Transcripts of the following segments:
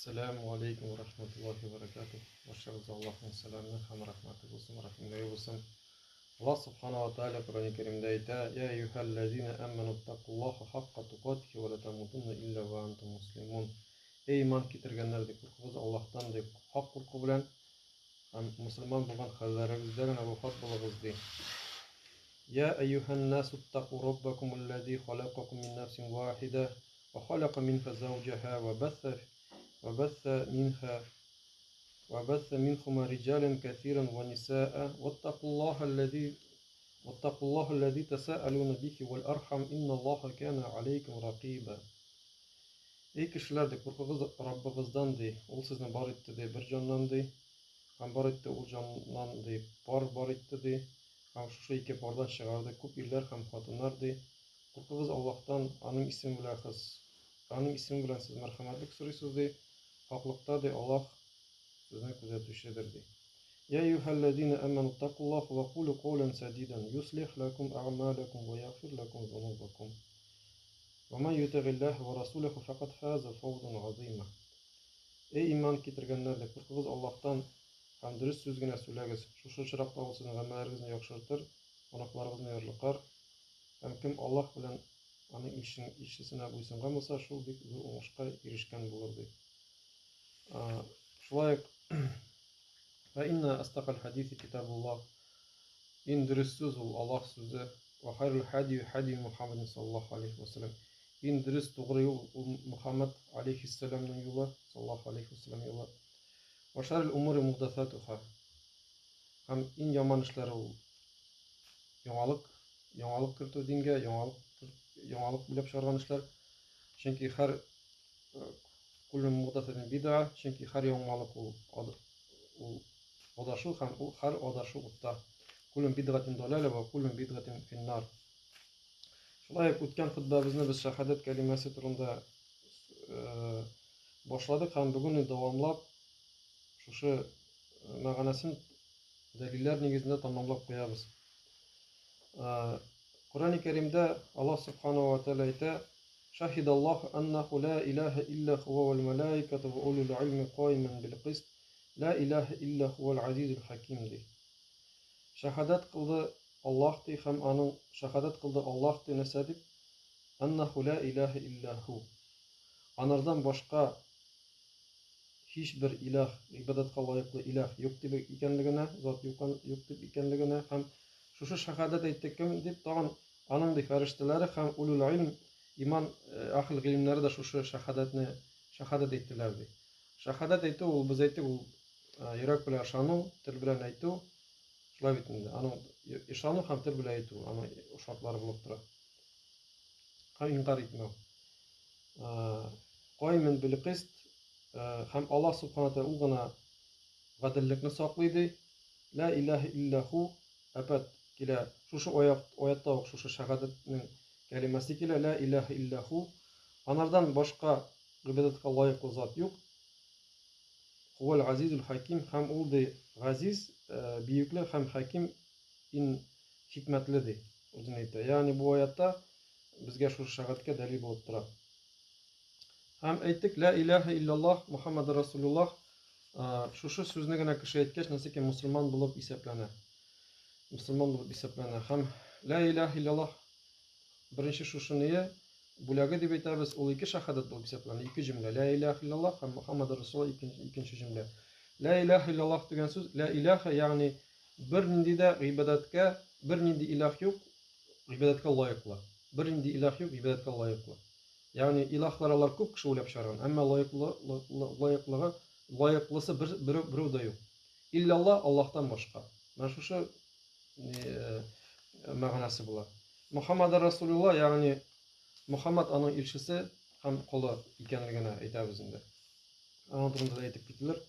Әссәләмү алейкум ва рахматуллахи ва баракатух. Баршагызга Аллаһның сәламе һәм рәхмәте булсын, рәхимлеге булсын. Аллаһ субхана ва тааля Коръәни Кәримдә әйтә: "Я әйюһәлләзина аману иттакуллаһа хакка тукатихи ва ла тамутунна илля ва антум муслимун". Эй иман китергәннәр, ди, куркыгыз Аллаһтан, ди, хак курку белән һәм мөселман булган хәлләрегездә генә вафат булыгыз, ди. Я әйюһән-насу иттаку раббакумуллази халакакум мин нафсин вахида وخلق منها زوجها وبث منها وبث منهما رجالا كثيرا ونساء واتقوا الله الذي واتقوا الله الذي تساءلون به والأرحم إن الله كان عليكم رقيبا. Эй кешеләр, ди, куркыгыз Раббыгыздан, ди, ул сезне бар итте, ди, бер җаннан, ди, һәм бар итте ул җаннан, ди, пар бар итте, ди, һәм шушы ике пардан чыгарды күп ирләр һәм хатыннар, ди. Куркыгыз Аллаһтан, Аның исеме белән хез, Аның исеме белән сез мәрхәмәтлек сорыйсыз, ди. Хаклыкта, ди, Аллаһ сезне күзәтүчедер, ди. Йә әйюһәлләзинә әмәнүттакуллаһ вә кулү каулән сәдидән юслих ләкүм әгъмаләкүм вә ягъфир ләкүм зунубакум. Вә мән ютигиллаһ вә расуләһу фәкад фаза фаузан газыйма. Эй иман китергәннәр, ди, куркыгыз Аллаһтан һәм дөрес сүз генә сүләгез. Шушы очракта ул сезнең гамәлләрегезне яхшыртыр, гөнаһларыгызны ярлыкар. Һәм кем Аллаһ белән аның илчен, илчесенә буйсынган булса, шул бик зур уңышка ирешкән булыр, ди. Шулай ук Фә инна астакал хадиси китабуллаһ. Иң дөрес сүз ул Аллаһ сүзе. Ва хайрул хади хади Мухаммадин саллаллаһу алейхи ва саллям. Иң дөрес тугры юл ул Мухаммад алейхиссәламның юлы, саллаллаһу алейхи ва саллям юлы. Ва шаррул умури мухдасатуха. Һәм иң яман эшләр ул яңалык, яңалык кертү дингә, яңалык яңалык уйлап чыгарган эшләр. Чөнки һәр э, куллю мухдасатин бид'a, чөнки һәр яңалык ул ул адашу һәм ул һәр адашу утта. Куллю бидгатин далаля ва куллю бидгатин финнар. Шулай ук үткән хөтбәбезне без шәһадәт кәлимәсе турында э, башладык һәм бүген дәвамлап шушы э, мәгънәсен дәлилләр нигезендә тамамлап куябыз. Коръәни Кәримдә Аллаһ Субханаһу ва Тәгалә әйтә: "Шаһидаллаһу аннаху ла илаһа илля хуа вал малаикату ва улул илми каиман бил кист, ла илаһа илля хуал азизул хаким" ди. Шәһадәт кылды Аллаһ ди һәм аның шәһадәт кылды Аллаһ ди нәрсә дип? Аннаху ла илаһа илля ху. Анардан башка һичбер илаһ, гыйбадәткә лаеклы илаһ юк дип икәнлегенә, зат юк, юк дип икәнлегенә һәм шушы шәһадәт әйтте кем дип тагын аның ди фәрештәләре һәм улул илм, иман э, әхл гыйлемнәре дә шушы шәһадәтне шәһадәт әйттеләр ди. Шәһадәт әйтү ул без әйттек ул э, йөрәк белән ышану, тел белән әйтү. Шулай бит инде. Аның ышану һәм тел белән әйтү, аның шартлары булып тора. Һәм инкар итмәү. Каймен бил кыст һәм Аллаһ субхана тәгалә ул гына гаделлекне саклый ди. Ла илаһа илля ху әпәт килә. Шушы аят, аятта ук шушы шәһадәтнең кәлимәсе килә. Ла илаһа илля ху. Анардан башка гыйбадәткә лаеклы зат юк. Хувал азизул хаким һәм ул ди газиз, бөекле һәм хаким ин хикмәтле ди. Үзен әйтә. Ягъни бу аятта безгә шушы шәһадәткә дәлил булып тора. Һәм әйттек, ла илаһа илляллаһ, Мухаммад Расулуллаһ, шушы сүзне генә кеше әйткәч, нәрсәкә мусульман булып исәпләнә. Мусульман булып исәпләнә. Һәм ла илаһа илляллаһ беренче шушы ние бүләге дип әйтәбез, ул ике шәһадәт булып исәпләнә, ике җөмлә. Ла илаһа илляллаһ һәм Мухаммад Расулуллаһ икенче, икенче җөмлә. Ла илаһа илляллаһ дигән сүз, ла илаһа, ягъни бернинди дә гыйбадәткә, бернинди илаһ юк, гыйбадәткә лаеклы. Бернинди илаһ юк, гыйбадәткә лаеклы. Ягъни илаһлар алар күп кеше уйлап чыгарган, әмма лаеклы лаеклыгы лаеклысы бер берәү берәү дә юк. Илляллаһ Аллаһтан башка. Менә шушы э, мәгънәсе була. Мухаммад Расулулла, ягъни Мухаммад аның илчесе һәм колы икәнлегенә әйтәбез инде. Аның турында да әйтеп кителер.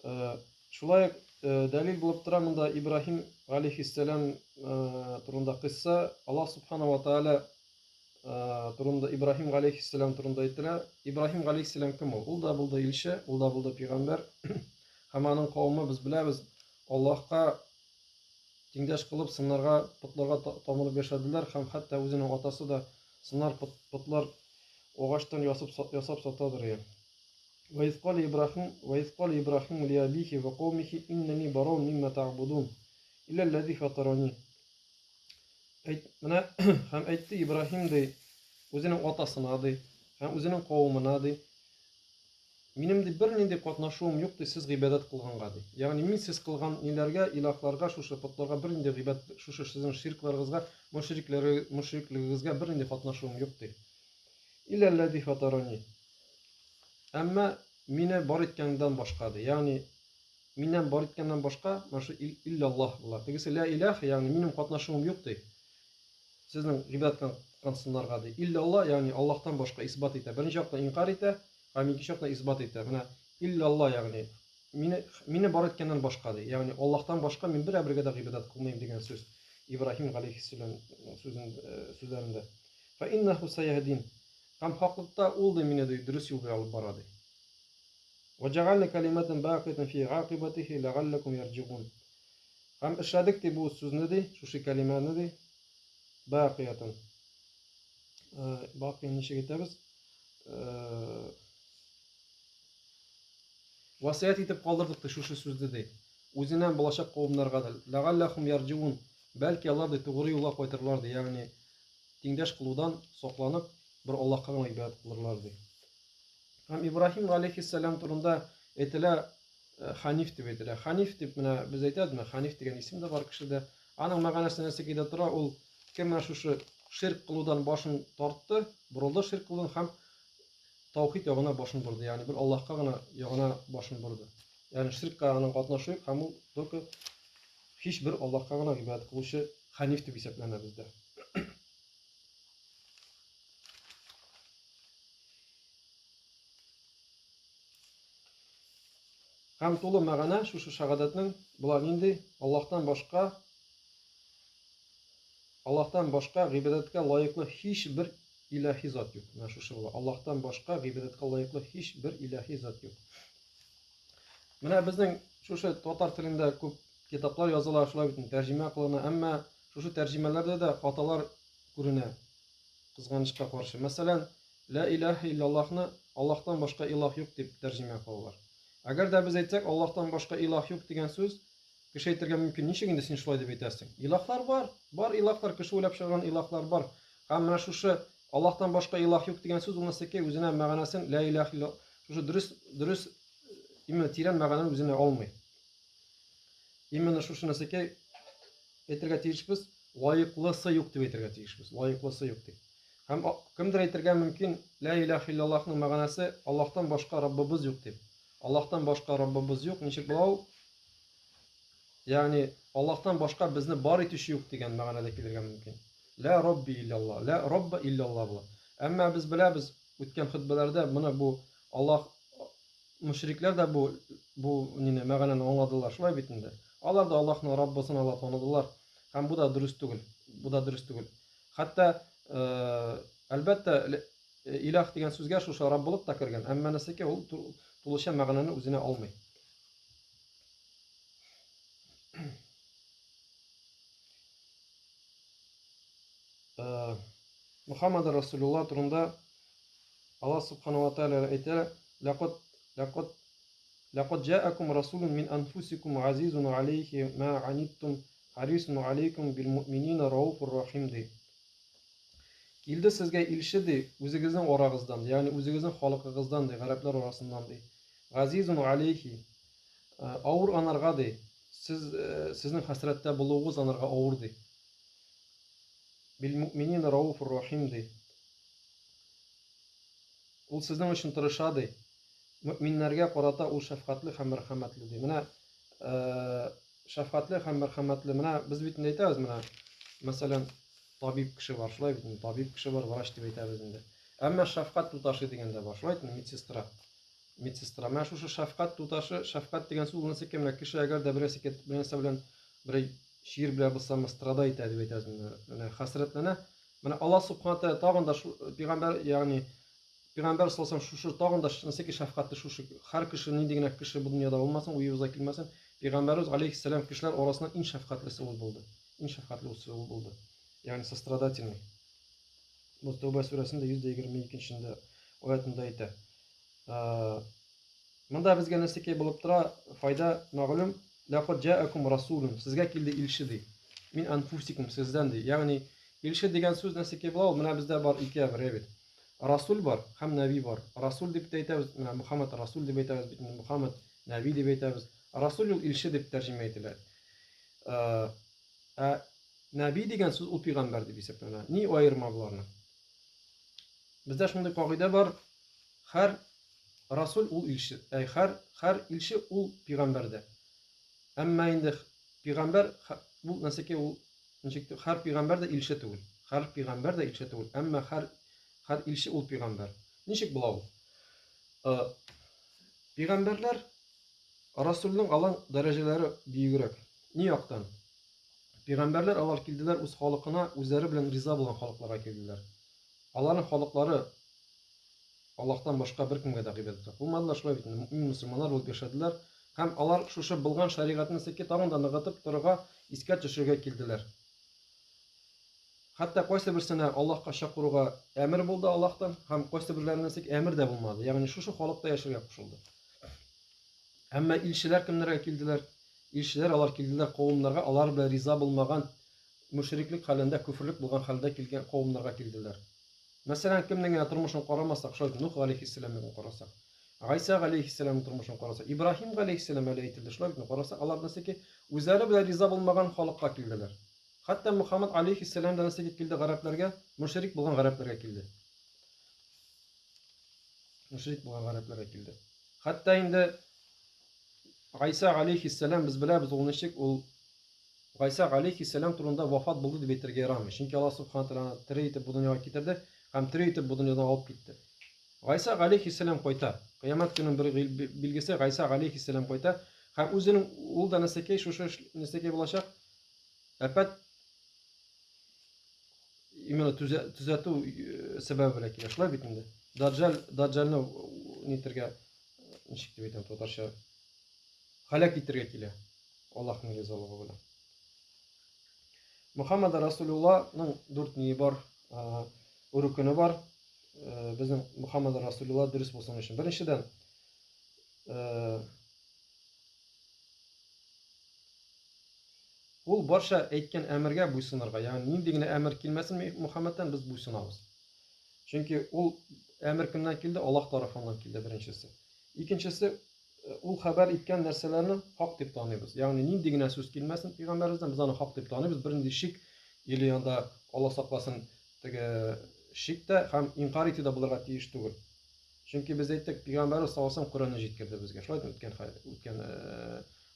Э, шулай ук э, дәлил булып тора монда Ибраһим алейхиссәлам э, турында кысса, Аллаһ субхана ва тааля турында Ибраһим галәйһиссәлам турында әйтелә. Ибраһим галәйһиссәлам кем ул? Ул да булды илче, ул да булды пәйгамбәр. Һәм аның кавымы без беләбез, Аллаһка тиңдәш кылып сыннарга, потларга табынып яшәделәр һәм хәтта үзенең атасы да сыннар, потлар агачтан ясап, ясап сатадыр. Ва из кале Ибраһим, ва из кале Ибраһиму ли абихи ва каумихи иннани бараун мимма та'будун илля аллази фатарани. Әйт, менә һәм әйтте Ибраһим ди, үзенең атасына ди, һәм үзенең кавымына ди, минем ди бернинди катнашуым юк ди сез гыйбадәт кылганга ди. Ягъни мин сез кылган ниләргә, илаһларга, шушы потларга бернинди гыйбадәт, шушы сезнең ширкларыгызга, мөшрикләре, мөшриклегегезгә бернинди катнашуым юк ди. Илля аллази фатарани. Әмма мине бар иткәннән башка ди. Ягъни миннән бар иткәннән башка, менә шу илляллаһ була. Тегесе ля илаһ, ягъни минем катнашуым юк ди. Сезнең гыйбадәт кылган сыннарга ди. Илляллаһ, ягъни Аллаһтан башка исбат итә. Беренче яктан инкар итә, һәм икенче яктан исбат итә. Менә илляллаһ, ягъни мине мине бар иткәннән башка ди. Ягъни Аллаһтан башка мин бер әбергә дә гыйбадәт кылмыйм дигән сүз. Ибраһим галәйһиссәлам сүзен сүзләрендә. Фа иннаху саяһдин. Һәм хаклыкта ул ди мине ди дөрес юл белән алып бара ди. Ваҗәгална калиматан бакыятан фи гакыйбатихи ләгалләкум ярҗигун. Һәм эшләдек ди бу сүзне ди, шушы кәлимәне ди, бакыятан. Бакый ничек әйтәбез? Васыять итеп калдырдык ди шушы сүзне ди. Үзеннән булачак кавымнарга да. Ләгалләхум ярҗигун. Бәлки алар ди тугры юлга кайтырлар ди, ягъни тиңдәш кылудан сакланып, бер Аллаһка гына гыйбадәт кылырлар, ди. Һәм Ибраһим галәйһиссәлам турында әйтелә, э, Ханиф дип әйтелә. Ханиф дип менә без әйтәбез, менә Ханиф дигән исем дә бар кешедә. Аның мәгънәсе нәрсә килә тора, ул кем менә шушы ширк кылудан башын тартты, борылды ширк кылудан һәм таухид ягына башын борды. Ягъни бер Аллаһка гына ягына башын борды. Ягъни ширкка аның катнашы юк һәм ул только һичбер Аллаһка гына гыйбадәт кылучы хәниф дип исәпләнә бездә. Һәм тулы мәгънә шушы шәһадәтнең була нинди? Аллаһтан башка Аллаһтан башка гыйбадәткә лаеклы һичбер илаһи зат юк. Менә шушы була. Аллаһтан башка гыйбадәткә лаеклы һичбер илаһи зат юк. Менә безнең шушы татар телендә күп китаплар языла, шулай бит, тәрҗемә кылына, әмма шушы тәрҗемәләрдә дә хаталар күренә. Кызганычка каршы. Мәсәлән, Лә илаһә илляллаһны Аллаһтан башка илаһ юк дип тәрҗемә кылалар. Әгәр дә без әйтсәк, Аллаһтан башка илаһ юк дигән сүз, кеше әйтергә мөмкин, ничек инде син шулай дип әйтәсең? Илаһлар бар, бар илаһлар, кеше уйлап чыгарган илаһлар бар. Һәм менә шушы Аллаһтан башка илаһ юк дигән сүз ул нәрсәкәй үзенә мәгънәсен лә илаһ илля шушы дөрес дөрес именно тирән мәгънәне үзенә алмый. Именно шушы нәрсәкәй әйтергә тиешбез, лаеклысы юк дип әйтергә тиешбез, лаеклысы юк дип. Һәм кемдер әйтергә мөмкин, Лә илаһ илляллаһның мәгънәсе Аллаһтан башка Раббыбыз юк дип. Аллаһтан башка Раббыбыз юк, ничек була ул? Ягъни Аллаһтан башка безне бар итүче юк дигән мәгънәдә килергә мөмкин. Лә Робби илляллаһ, лә Робба илляллаһ була. Әмма без беләбез, үткән хөтбәләрдә моны бу Аллаһ мөшрикләр дә бу бу нине мәгънәне аңладылар, шулай бит инде. Алар да Аллаһның Раббысын алар таныдылар. Һәм бу да дөрес түгел. Бу да дөрес түгел. Хәтта, әлбәттә, илаһ дигән сүзгә шушы Раббылык та кергән, әмма нәрсәкә ул тулыча мәгънәне үзенә алмый. Мухаммад Расулулла турында Аллаһ субхана ва тааля әйтә, ләкад ләкад ләкад җаакум расулун мин анфусикум азизун алейхи ма аниттум харисун алейкум бил муъминина рауфур рахим ди. Килде сезгә илче ди, үзегезнең арагыздан, ягъни үзегезнең халыкыгыздан ди, гарәпләр арасыннан ди. Газизун алейхи авыр анарга ди, сез сезнең хәсрәттә булуыгыз анарга авыр ди. Бил муъминина рауфур рахим ди. Ул сезнең өчен тырыша, ди. Мөэминнәргә карата ул шәфкатьле һәм мәрхәмәтле, ди. Менә шәфкатьле һәм мәрхәмәтле. Менә без бит инде әйтәбез, менә, мәсәлән, табиб кеше бар, шулай бит инде, табиб кеше бар, врач дип әйтәбез инде. Әмма шәфкать туташы дигән дә бар, шулай бит инде, медсестра. Медсестра. Менә шушы шәфкать туташы, шәфкать дигән сүз ул нәрсә менә кеше әгәр дә берәрсе бер нәрсә белән берәй чир белән булсамы, страда итә дип әйтәбез инде. Менә хәсрәтләнә. Менә Аллаһ субхана тәгалә тагын да шу пәйгамбәр, ягъни пәйгамбәр саллаллаһу шушы тагын да нәрсәки шәфкатьле шушы һәр кеше нинди генә кеше бу дөньяда булмасын, уебызга килмәсен, пәйгамбәребез алейхиссәлам кешеләр арасында иң шәфкатьлесе ул булды. Иң шәфкатьлесе ул булды. Ягъни сострадательный. Бу Тәүбә сүрәсендә 122 нче аятында әйтә. Монда безгә нәрсәкәй булып тора, файда мәгълүм, ләкад җаакум расулун, сезгә килде илче ди. Мин анфусикум, сездән ди. Ягъни илче дигән сүз нәрсәкәй була ул? Менә бездә бар ике әбер бит. Расул бар һәм нәби бар. Расул дип тә әйтәбез, менә Мухаммад расул дип әйтәбез бит инде, Мухаммад нәби дип әйтәбез. Расул ул илче дип тәрҗемә ителә. Ә нәби дигән сүз ул пигамбәр дип исәпләнә. Ни аерма боларның? Бездә шундый кагыйдә бар, һәр Расул ул илче, әй, һәр, һәр илче ул пигамбәр дә. Әмма инде пигамбәр ул нәрсәкәй ул ничек дип, һәр пигамбәр дә илче түгел. Һәр пигамбәр дә илче түгел. Әмма һәр һәр илче ул пигамбәр. Ничек була ул? Э, пигамбәрләр Расулның алан дәрәҗәләре биегрәк. Ни яктан? Пигамбәрләр алар килделәр үз халыкына, үзләре белән риза булган халыкларга килделәр. Аларның халыклары Аллаһтан башка беркемгә дә гыйбадәт кылмадылар, шулай бит инде, мөэмин мөселманнар булып яшәделәр һәм алар шушы булган шәригатьне секе тагын да ныгытып торырга, искә төшерергә килделәр. Хәтта кайсы берсенә Аллаһка чакыруга әмер булды Аллаһтан һәм кайсы берләренә сек әмер дә булмады. Ягъни шушы халыкта яшәргә кушылды. Әмма илчеләр кемнәргә килделәр? Илчеләр алар килделәр кавымнарга, алар белән риза булмаган, мөшриклек хәлендә, күферлек булган хәлдә килгән кавымнарга килделәр. Мәсәлән, кемнең генә тормышын карамасак, шулай Нух галәйһиссәламнекен карасак, Гайсә галәйһиссәламнең тормышын карасак, Ибраһим галәйһиссәлам әле әйтелде, шулай бит, карасак, алар нәрсәки үзләре белән риза булмаган халыкка килделәр. Хәтта Мухаммад алейһиссәлам да нәрсәгә килде гарәпләргә? Мөшрик булган гарәпләргә килде. Мөшрик булган гарәпләргә килде. Хәтта инде Гайсә алейһиссәлам без беләбез ул ничек ул Гайсә галәйһиссәлам турында вафат булды дип әйтергә ярамый, чөнки Аллаһ Сүбхәнәһү вә Тәгалә аны тере итеп бу дөньяга китерде һәм тере итеп бу дөньядан алып китте. Гайсә галәйһиссәлам кайта. Кыямәт көненең бер билгесе Гайсә галәйһиссәлам кайта һәм үзенең ул да нәрсәкәй шушы нәрсәкәй булачак. Әпәт именно төзәтү сәбәбе белән килә. Шулай бит инде. Даджал, Даджалны нитергә, ничек дип әйтәм татарча, һәлак итергә килә. Аллаһның ризалыгы белән. Мөхәммәд Расулулланың дүрт ние бар, рукуны бар. Безнең Мөхәммәд Расулулла дөрес булсын өчен. Беренчедән, ул барча әйткән әмергә буйсынырга, ягъни нинди генә әмер килмәсен Мөхәммәдтән без буйсынабыз. Чөнки ул әмер кемнән килде? Аллаһ тарафыннан килде беренчесе. Икенчесе, ул хәбәр иткән нәрсәләрне хак дип таныйбыз. Ягъни нинди генә сүз килмәсен пәйгамбәребездән, без аны хак дип таныйбыз. Бернинди шик или анда Алла сакласын теге шик тә һәм инкар итү дә булырга тиеш түгел. Чөнки без әйттек, пәйгамбәребез саллаллаһу алейһи ва сәлләм Коръәнне җиткерде безгә. Шулай үткән үткән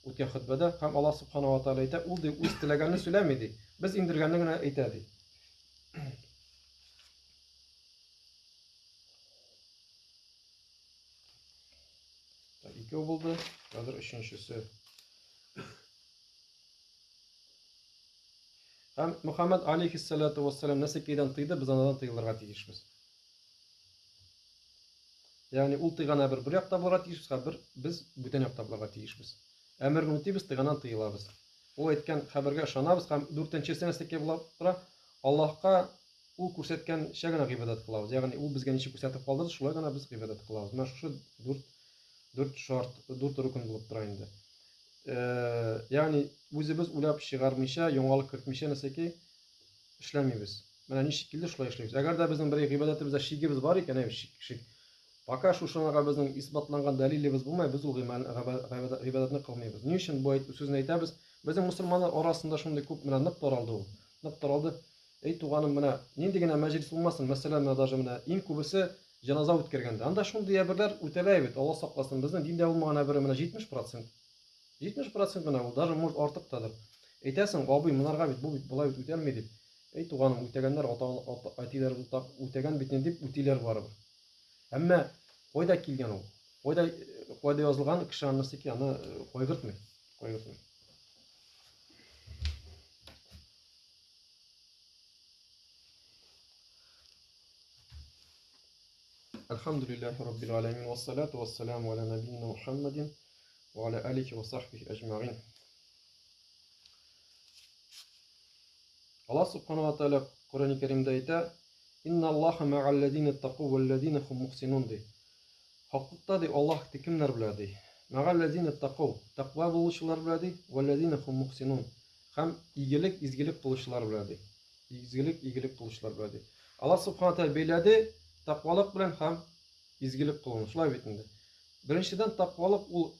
үткән хөтбәдә һәм Аллаһ субхана ва тааля әйтә, ул ди үз теләгәнне сөйләми ди. Без индергәнне генә әйтә ди. Икәү булды, хәзер өченчесе. Һәм Мөхәммәд алейхиссалату вассалам нәрсәкәйдән тыйды, без анадан тыелырга тиешбез. Ягъни ул тыйган әмер бер якта булырга тиеш, бер без бүтән якта булырга тиешбез. Әмерне үтибез, тыйганнан тыелабыз. Ул әйткән хәбәргә ышанабыз һәм дүртенчесе нәрсәкәй булып тора? Аллаһка Ул күрсәткәнчә генә гыйбадәт кылабыз. Ягъни ул безгә ничек күрсәтеп калдырды, шулай гына без гыйбадәт кылабыз. Менә шушы дүрт дүрт шарт, дүрт рукн булып тора инде. Э, ягъни үзебез уйлап чыгармыйча, яңалык кертмичә нәрсәки эшләмибез. Менә ничек килде, шулай эшлибез. Әгәр дә безнең бер гыйбадәтебездә шигебез бар икән, әй, шик, шик. Пока шушыңарга безнең исбатланган дәлилебез булмай, без ул гыйбадәтне кылмыйбыз. Ни өчен бу сүзне әйтәбез? Безнең мусульманнар арасында шундый күп менә нык таралды ул. Нык таралды. Әй, туганым, менә нинди генә мәҗлес булмасын, мәсәлән, менә даже менә иң күбесе җеназа үткәргәндә. Анда шундый әберләр үтәлә бит, Алла сакласын, безнең диндә булмаган әбере менә 70 процент. 70 процент менә ул, даже может артык тадыр. Әйтәсең, абый, монарга бит бу бит болай бит үтәлми дип. Әй, туганым, үтәгәннәр ата, ата әтиләр үтәгән бит инде дип үтиләр барыбер. Әмма кайда килгән ул? Кайда кайда язылган кеше анысы ки аны кайгыртмый. Кайгыртмый. Әлхәмдүлилләһи раббил галәмин вассалату вассаламу аля набийина Мухаммадин ва аля алихи ва сахбихи әҗмәгыйн. Аллаһ субхана ва тааля Коръәни Кәримдә әйтә: "Инна Аллаһа мә'алләзина тақу валләзина хум мухсинун" ди. Хаклыкта, ди, Аллаһ ди кемнәр белә, ди? Мәгалләзина тәкау, тәкъва булучылар белә, ди, вәлләзина хум мухсинун. Һәм игелек, изгелек кылучылар белә, ди. Изгелек, игелек кылучылар белә, ди. Аллаһ субхана тәгалә бәйләде тәкъвалык белән һәм изгелек кылуны. Шулай бит инде. Беренчедән, тәкъвалык ул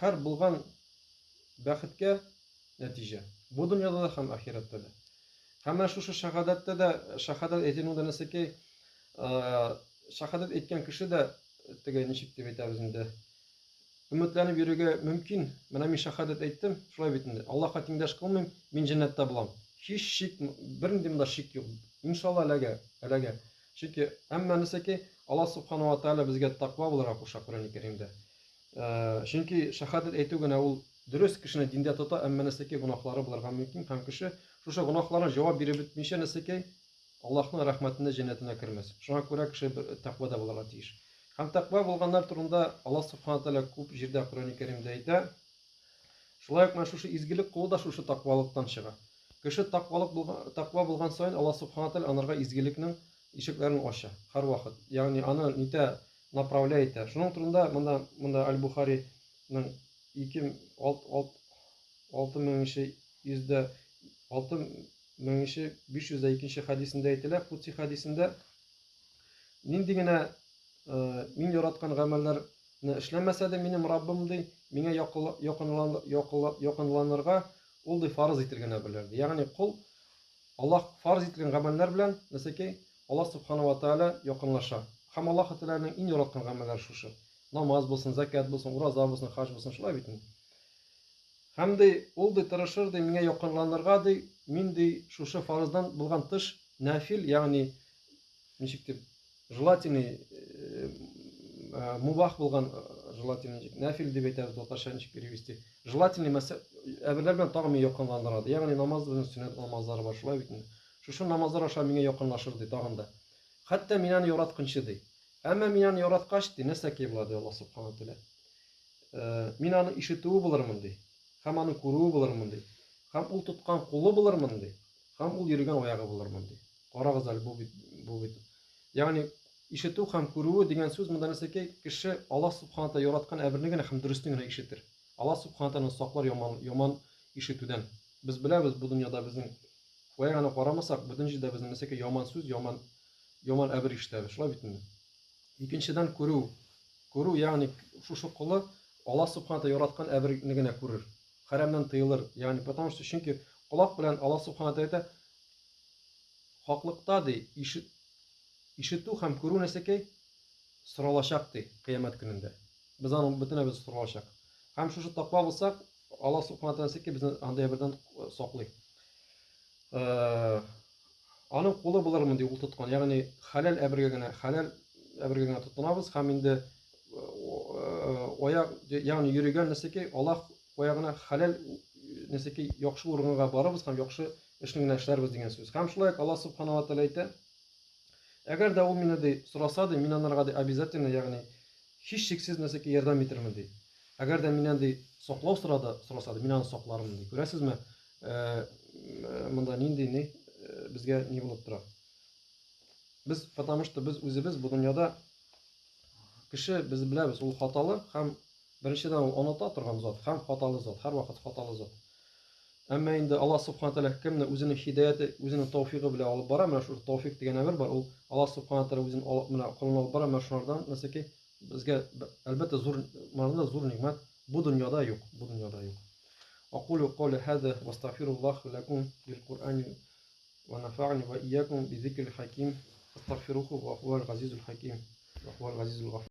һәр булган бәхеткә нәтиҗә. Бу дөньяда да һәм ахирәттә дә. Һәм менә шушы шәһадәттә дә, шәһадәт әйтелү дә нәрсәкәй, шәһадәт әйткән кеше дә теге ничек дип әйтәбез инде, өметләнеп йөрергә мөмкин. Менә мин шәһадәт әйттем, шулай бит инде. Аллаһка тиңдәш кылмыйм, мин җәннәттә булам. Һич шик, бернинди монда шик юк. Иншалла эләгә, эләгә. Чөнки әмма нәрсәкәй, Аллаһ субхана ва тааля безгә таква булырга куша Коръәни Кәримдә. Чөнки шәһадәт әйтү генә ул дөрес кешене диндә тота, әмма нәрсәкәй гөнаһлары булырга мөмкин һәм кеше шушы гөнаһларына җавап биреп бетмичә нәрсәкәй Аллаһның рәхмәтенә, җәннәтенә кермәс. Шуңа күрә кеше тәкъвада булырга тиеш. Һәм тәкъва булганнар турында Аллаһ субхана тәгалә күп җирдә Коръәни Кәримдә әйтә. Шулай ук менә шушы изгелек кылу да шушы тәкъвалыктан чыга. Кеше тәкъвалык булган, тәкъва булган саен Аллаһ субхана тәгалә анарга изгелекнең ишекләрен ача һәрвакыт. Ягъни аны нитә, направляй итә. Шуның турында монда монда Аль-Бухариның 2 6 6 меңенче йөздә 6 меңенче 502 нче хәдисендә әйтелә, Кудси хәдисендә нинди генә мин яраткан гамәлләрне эшләмәсә дә минем Раббым ди, миңа якынланырга ул ди фарыз ителгән әмерләр ди. Ягъни кол Аллаһ фарыз ителгән гамәлләр белән нәрсәкәй Аллаһ субхана ва тааля якынлаша. Һәм Аллаһ Тәгаләнең иң яраткан гамәлләре шушы. Намаз булсын, зәкят булсын, ураза булсын, хаҗ булсын, шулай бит инде. Һәм ди, ул ди тырышыр ди миңа якынланырга ди, мин ди шушы фарыздан булган тыш нәфил, ягъни ничек дип, желательный, мубах булган желательный, нәфил дип әйтәбез татарча ничек перевести, желательный мәсә әберләр белән тагын мине якынландыра ди. Ягъни намаз безнең сөннәт намазлары бар, шулай бит инде. Шушы намазлар аша миңа якынлашыр ди тагын да. Хәтта мин аны яратканчы ди. Әмма мин аны яраткач ди, нәрсә була ди Аллаһ субхана тәгалә. Мин аның ишетүе булырмын, ди, һәм аның күрүе булырмын, ди, һәм ул тоткан кулы булырмын, ди, һәм ул йөргән аягы булырмын, ди. Карагыз әле, бу бит, бу бит. Ягъни, ишетү һәм күрүе дигән сүз монда нәрсәкәй, кеше Аллаһ субхана тәгалә яраткан әмерне генә һәм дөресне генә ишетер. Аллаһ субхана тәгалә саклар яман, яман ишетүдән. Без беләбез, бу дөньяда безнең кая гына карамасак, бөтен җирдә безнең нәрсәкәй яман сүз, яман, яман әмер ишетәбез. Шулай бит инде. Икенчедән, күрү. Күрү, ягъни шушы колы Аллаһ Субхана Тәгалә яраткан әмерне генә күрер. Хәрамнан тыелыр. Ягъни, потому что, чөнки колак белән Аллаһ Субхана Тәгалә әйтә, хаклыкта ди, ишет, ишетү һәм күрү нәрсәкәй соралачак ди кыямәт көнендә. Без аның бөтенебез соралачак. Һәм шушы таква булсак, Аллаһ Субхана Тәгалә нәрсәкәй безне андый әйбердән саклый. Аның кулы булырмын ди ул тоткан. Ягъни хәләл әбергә генә, хәләл әбергә генә тотынабыз һәм инде аяк, ягъни йөрегән нәрсәкәй Аллаһ аягына хәләл нәрсәкәй яхшы урынга барырбыз һәм яхшы эшне генә эшләрбез дигән сүз. Һәм шулай ук Аллаһ субхана ва тәгалә әйтә, әгәр дә ул мине ди сораса ди, мин анарга ди обязательно, ягъни һичшиксез нәрсәкәй ярдәм итермен ди. Әгәр дә миннән ди саклау сорады, сораса ди, мин аны саклармын ди. Күрәсезме, монда нинди ни безгә ни булып тора. Без, потому что без үзебез бу дөньяда кеше, без беләбез, ул хаталы һәм беренчедән ул оныта торган зат һәм хаталы зат, һәрвакыт хаталы зат. Әмма инде Аллаһ субхана тәгалә кемне үзенең һидаяте, үзенең тауфигы белән алып бара, менә шул тауфик дигән әмер бар, ул Аллаһ субхана тәгалә үзен алып, менә колын алып бара, менә шунардан нәрсәки безгә әлбәттә зур, монда зур нигъмәт бу дөньяда юк, бу дөньяда юк. Акулю каули һаза ва астагфируллаһ ләкум бил Куръани ва нафаъни ва иякум би зикрил хаким астагфируху ва хуал газизул хаким ва хуал газизул гафур.